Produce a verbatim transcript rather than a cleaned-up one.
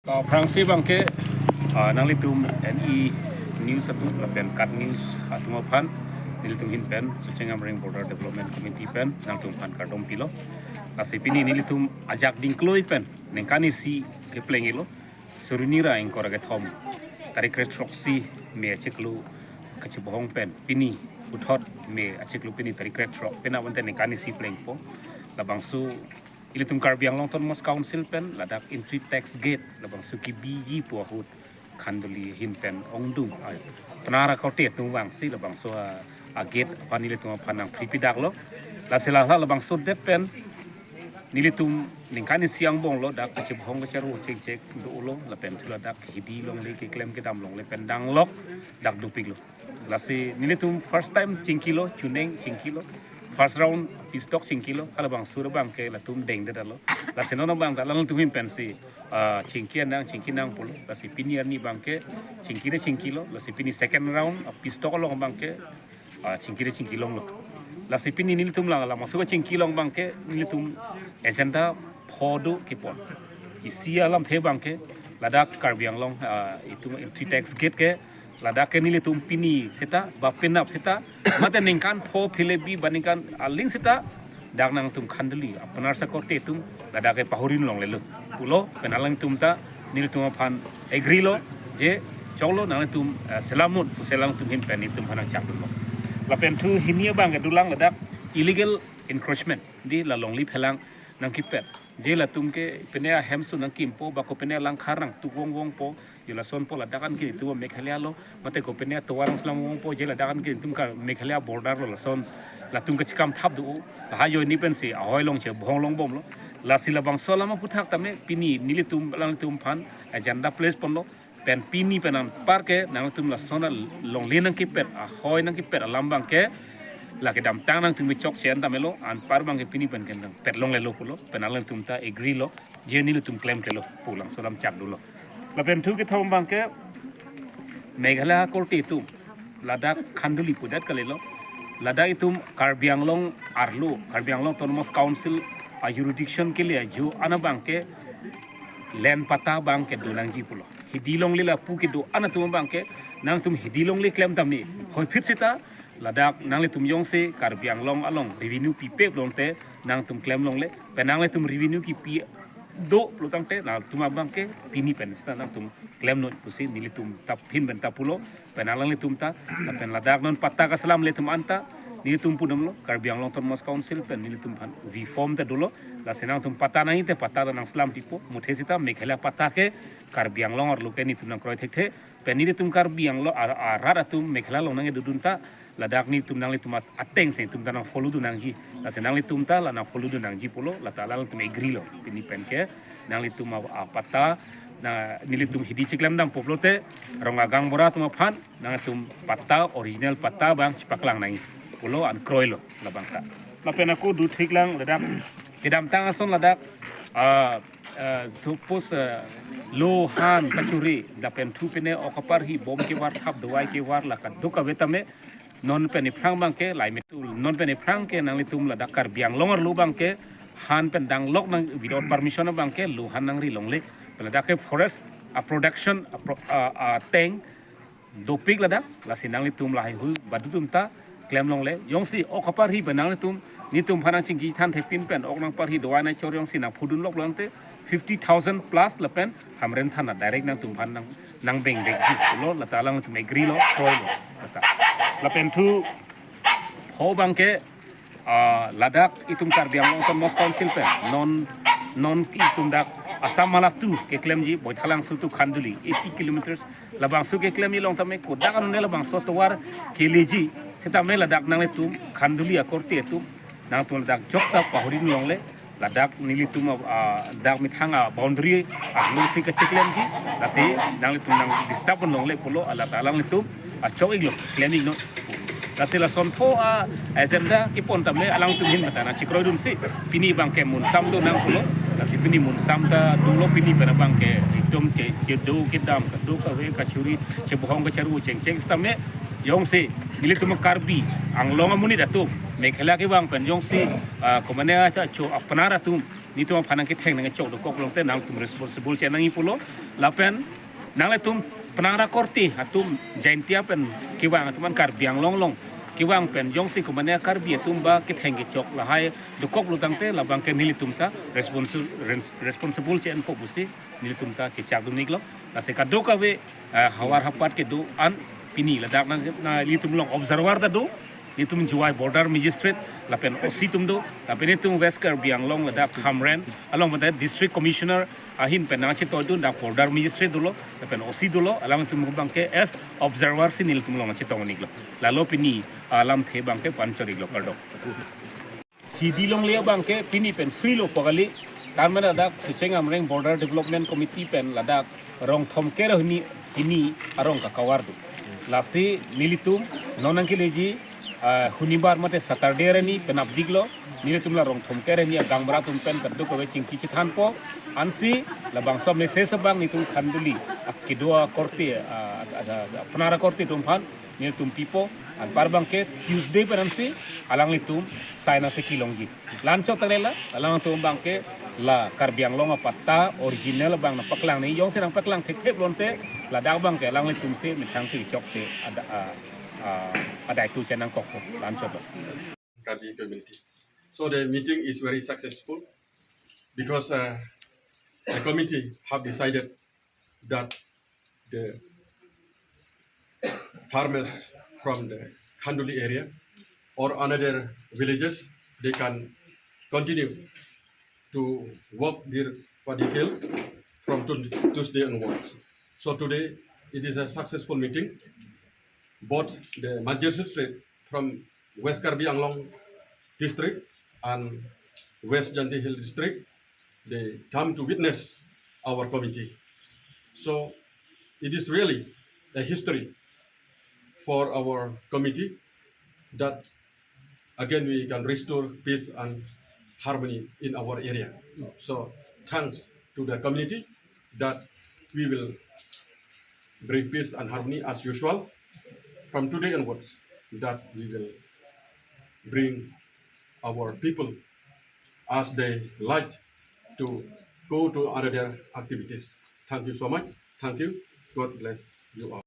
Aphrangsi abangke, ah, nanglitum N E News atum lapen KAT News atum aphan nelitum ahin pen Socheng Amreng Border Development Committee pen nangtum aphan kardom pilo. Lasi pini nelitum ajak dingkloi pen ningkan isi kepleng-elo. Suri ni ra ingkoi ra kethom, tarik kre throksi May achiklo kachebohong pen pini puthot May achiklo pini tarik kre throk, penap ante ningkan isi plengpo. Labangso ilitum Karbi Anglong Autonomous Council pen ladak entry tax gate labangso kebiji pu ahut Khanduli ahin pen ongdung, ai, Penara korte atum vangsi labangso a, a gate aphan ilitum aphan nangpri pidaklo. Lasi la labangso det pen nelitum ningkan isi angbonglo, dak kachebohong kacharu chengchek dolo, lapen thu ladak hidi longle keklem kedam longle pen danglok dak dopiklo. Lasi nelitum first time chingkilo, chuneng chingkilo, first round pistok chingkilo, halabangso abangke latum dengdetlo. Lasi non abang ta alangtum ahin pensi, ah, chingki nang, chingki nang pulo. Lasi pini arni abangke chingkire chingkilo, lasi pini second round, ah, pistok along abangke, ah, chingkire chingki longlo. Lasi pini nelitum lang labangso kachingki along abangke nelitum agenda pho do kepon. Isi alamthe abangke ladak Karbi Anglong, ah, itum entry tax gate ke ladak ke nelitum pini seta ba penap seta, mate ningkan pho phile bi ba ningkan aling seta dak nangtum Khanduli a Penara korte atum ladak ke pahori longlelo pulo. Pen alangtum ta nelitum aphan agree lo, je choklo, nanglitum, eh, selam non pusi alangtum ahin pen nelitum aphan nangchak dunlo. Lapen thu hini abangke dolang ladak illegal encroachment, di la longle phelang nangkepet. Je latum ke pine ahemso nangkimpo, ba kopine alangkhar nangtuk vongvongpo, je lasonpo ladak an ke itum Meghalaya lo, mate kopine tovar angslang vongpo, je ladak an ke itum ka Meghalaya border lo, lason latum kachekam thap do, lahai ajoine pensi ahoi long chebohong longbomlo. Lasi labangso alam aphuthak tame pini nelitum alangtum aphan agenda place ponlo. Pen pini pen anpar ke nangtum lason alongle nangkepet, ahoi nangkepet alam abangke la kedamtang nangtum chokche an tame lo, anpar abangke pini pen ke nangpet longlelo pulo. Pen alangtum ta agree lo, je nelitum klemklelo pu labangso alam chak dolo. Lapen thu kethom abangke Meghalaya korte atum ladak Khanduli pudet kalilo, ladak itum Karbi Anglong arlo, Karbi Anglong Autonomous Council a jurisdiction kele ajo an abangke land patta abangke donangji pulo. Hidi longle lapu kedo an atum abangke nangtum hidi longle klem tame hoiphit seta ladak nanglitum jongsi Karbi Anglong along revenue pipe pulote nangtum klem longle, pen nanglitum revenue kipi do pulotangte nangtum abangke pini pen seta nangtum klem non pusi nelitum ta ahin pen ta pulo. Pen alanglitum ta, lapen ladak non patta kaselam ilitum anta, nelitum pudamlo, Karbi Anglong Autonomous Council pen nelitum aphan V form ta dolo. Lasi nangtum patta nangji te patta ta nangselam pipo, muthe seta Meghalaya patta ke Karbi Anglong arlo ke nelitum nangkroi thekthe. Pen nelitum Karbi Anglong ar-, arat atum Meghalaya along nangkedodun ta, ladak nelitum nanglitum at-, ateng si nelitum ta nangfollow dun nangji. Lasi nanglitum ta la nangfollow dun nangji pulo, lata alanglitum agree lo. Pini pen ke nanglitum a, a patta, na nelitum hidi chiklemdampo pulote, rong agang bora atum aphan nangtum patta, original patta abang chipaklang nangji pulo an kroilo labang ta. Lapen ako duthik lang ladak, kedamtang ason ladak, ah, ah, thupus, ah, lo han kachuri, lapen thu pine ok aparhi bom kevar thap dawai kevar la kadokave tame, non pen iphrang abangke, laimit tul, non pen iphrang ke nanglitum ladak Karbi Anglong arlo abangke, han pen danglok nang without permission abangke, lo han nangri longle. Pen ladak ke forest, a production, a pro-, a, a tank, dopik ladak, lasi nanglitum lahai hui badutum ta klem longle. Jongsi ok aparhi pen nanglitum, nelitum aphan nangchingki than thepin pen, ok nangparhi dawai nangchor jongsi nangphudun lok longte, fifty thousand plus lapen Hamren thana direct nangtum aphan nang, nangbeng bekji pulo, lata alanglitum agree lo, kroilo, lata. Lapen thu pho abangke, ah, ladak itum Karbi Anglong Autonomous Council pen, non, non itum dak Assam Mala two keklemji, Baithalangso to Khanduli, eighty kilometers, labangso keklemji along tame kodak anone labangso tovar keleji, setame ladak nanglitum Khanduli akorte atum, nangtum ladak jok ta pahori longle, ladak nelitum, ah, dak methang a boundary arlo si kachiklemji, lasi nanglitum nang disturb longle pulo, lata alanglitum achok-iklo, klem-iklo. Lasi lason pho a agenda kepon tame alangtum ahin mata nangchikroidunsi, pini abangke munsam donang pulo, lasi pini munsam ta dolo, pini pen abangke ekdom ke, kedo kedam, kadokave kachuri, chebohong kacharu chengcheng setame, jongsi nelitum Karbi Anglong amonit atum, Meghalaya kevang pen jongsi, ah, komane acha cho apnar atum, netum aphan nangketheng nangkechok dokok pulote nangtum responsible si nangji pulo. Lapen nanglitum penang ra korte atum Jaintia pen kevang atum an Karbi Anglong along kevang pen jongsi komane Karbi atum ba ketheng kechok lahai dokok pulo tangte labang ke nelitum ta responsi-, rens-, responsible si enpo pusi nelitum ta chechak dun iklo. Lasi kadokave, eh, havar hapat kedo an pini ladak nang, nanglitum along observer ta do, netum Jowai border magistrate lapen O C atum do, lapen netum West Karbi Anglong ladak Hamren along pada district commissioner ahin pen nangchetongdun, dak border magistrate dolo lapen O C dolo, alangtum abang ke as observer si nelitum along nangchetong iklo. Lalo pini alamthe abang ke panchor iklo, kardom. Hidi longle abang ke pini pen free lo pu kali. Karmena dak Sucheng Amreng Border Development Committee pen ladak rong thomkre hini, hini arong kakavar do. Lasi nelitum non nangkeleji, ah, Hunibar mate Saturday arni penapdik lo. Nelitum la rong thomkre hini agangbura atum pen kadokave chingki chethanpo. Ansi labangso message abang netum Khanduli akedo akorte, ah, ah, ah, penang ra korte atum aphan nelitum pipo, anpar abang ke Tuesday pen ansi alanglitum sign ate kelongji. La-anchot tanglela, alangtum abang ke la Karbi Anglong apatta original abang nangpaklang ni, jongsi nangpaklang thekthe pulote ladak abang ke alanglitum si methang si chokche ada, ah, ah, adai tu chenang kokpo, la-anchot abang. Karbi community. So the meeting is very successful because, uh, the committee have decided that the farmers from the Khanduli area or another villages, they can continue to work their paddy field from Tun-, Tuesday onwards. So today, it is a successful meeting. Both the magistrate from West Karbi Anglong district and West Jaintia Hill district, they come to witness our committee. So it is really a history for our committee that again we can restore peace and harmony in our area. So thanks to the community that we will bring peace and harmony as usual from today onwards, that we will bring our people as they like to go to another activities. Thank you so much. Thank you. God bless you all.